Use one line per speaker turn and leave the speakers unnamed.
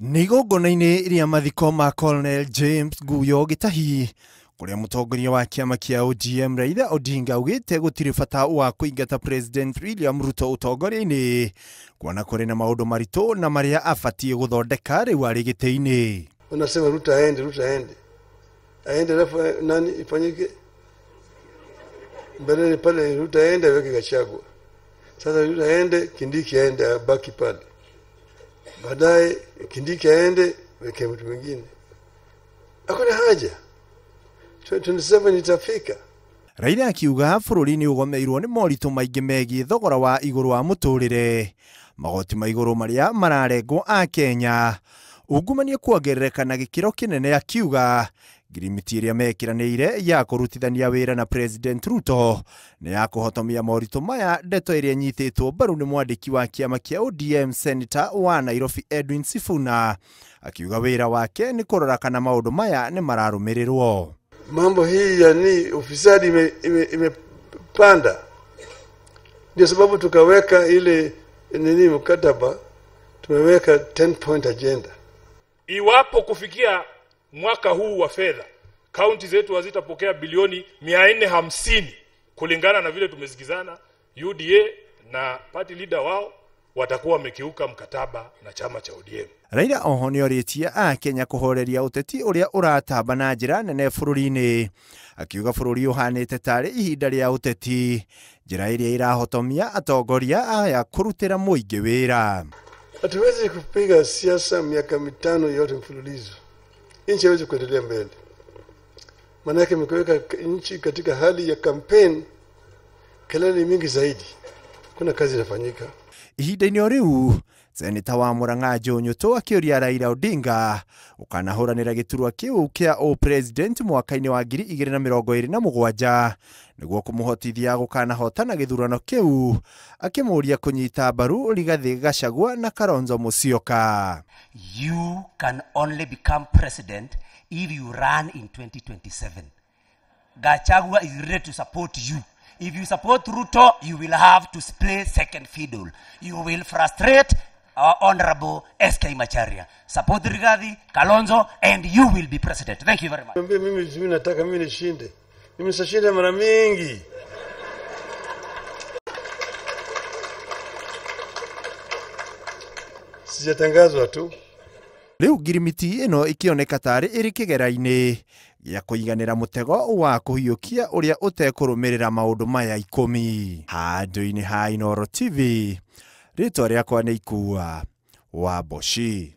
Nĩ igongona-inĩ rĩa mathiko ma Colonel James Guyo Gĩtahi kũrĩa mũtongoria wa kĩama kĩa ODM Raila Odinga augĩte gũtirĩ bata wa kũingata President William Ruto ũtongoria-inĩ kuona kũrĩ na maũndũ maritũ na marĩa abatiĩ gũthondeka rĩu arĩ gĩtĩ-inĩ.
Unasema Ruto aende, Ruto aende, aende, alafu nani ifanyike mbeleni pale? Ruto aende aweke Gachagua. Sasa Ruto aende, Kindiki aende, abaki pale. Baadaye Kindiki aende, weke mtu mwingine. Hakuna haja. 2027 itafika.
Raila akiuga bũrũri nĩ ũgomeirwo nĩ moritũ maingĩ megiĩ thogora wa igũrũ wa mũtũrĩre, magoti ma igũrũ marĩa mararengwo a Kenya, ungumania kuongerereka na gĩkĩro kĩnene, akiuga ngirimiti ĩrĩa mekĩranĩire ya kũrutithania wĩra na President Ruto nĩ ya kũhotomia moritũ maya, ndeto ĩrĩa ĩnyitĩtwo mbaru nĩ mwandĩki wa kĩama kĩa ODM Senator wa Nairobi Edwin Sifuna, akiuga wĩra wake nĩ kũrora kana maũndũ maya nĩ mararũmĩrĩrwo.
Mambo hii ya ni ufisadi imepanda, ndio sababu tukaweka ile nini mkataba, tumeweka 10 point agenda.
Iwapo kufikia mwaka huu wa fedha kaunti zetu hazitapokea bilioni 450 kulingana na vile tumesikizana, UDA na party leader wao watakuwa wamekiuka mkataba na chama cha ODM.
Raila oho nĩorĩtie a Kenya kũhoreria ũteti ũrĩa ũratamba na njĩra nene bũrũri-inĩ, akiuga bũrũri ũhanĩte tarĩ ihinda rĩa ũteti, njĩra ĩrĩa ĩrahotomia atongoria aya kũrutĩra mũingĩ wĩra.
Hatuwezi kupiga siasa miaka 5 yote mfululizo, nchi haiwezi kuendelea mbele. Maanake mkiweka nchi katika hali ya campaign, kelele mingi zaidi, kuna kazi inafanyika.
Ihinda-inĩ o rĩu Seneta wa Murang'a Joe Nyutu akĩũria Raila Odinga ũkanahũranĩra gĩturwa kĩu kĩa ũpresident mwaka-inĩ wa 2027 nĩguo kũmũhotithia gũkanahotana gĩthurano kĩu, akĩmũũria kũnyita mbaru Rigathi Gachagua na Kalonzo Musyoka.
You can only become president if you run in 2027. Gachagua is ready to support you. If you support Ruto, you will have to play second fiddle. You will frustrate our Honorable SK Macharia. Support Rigathi, Kalonzo, and you will be president. Thank you very much.
Mimi nataka mimi nishinde. Mimi sashinda mara mingi. Sijatangazwa tu.
Rĩu ngirimiti ĩno ĩkĩoneka tarĩ ĩrĩ kĩgera-inĩ gĩa kũiganĩra mũtego wa kũhiũkia ũrĩa ũtekũrũmĩrĩra maũndũ maya 10. Handũ-inĩ ha Inooro TV, rĩtwa rĩakwa nĩ Ikua wa Mboci.